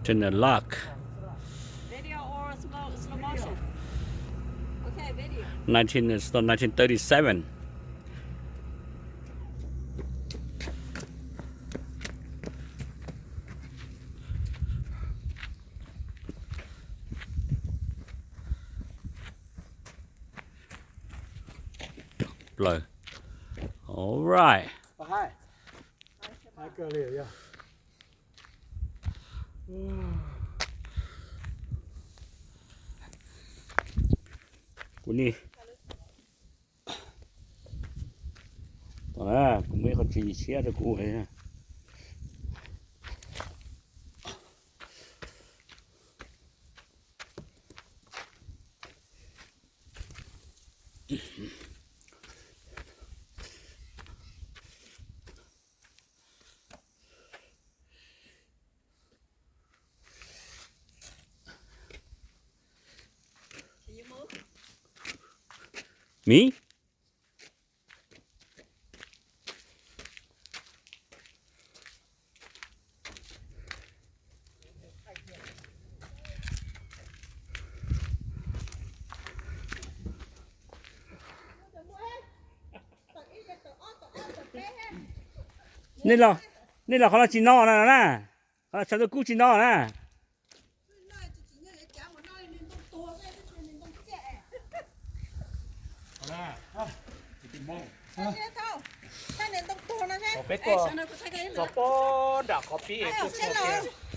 Turn the lock. Video or slow, slow motion? Okay, video. Nineteen, it's the nineteen thirty-seven. Plaws. All right. Kuv ni, kuv muaj ib qho tswv yim tshiab rau kuv. Me? Nej los, nej los qhov no tsis no na na. Qhov no tshav ntuj kub tsis no na. Peb tuaj txog pob nram qhov pib es tuaj txog tias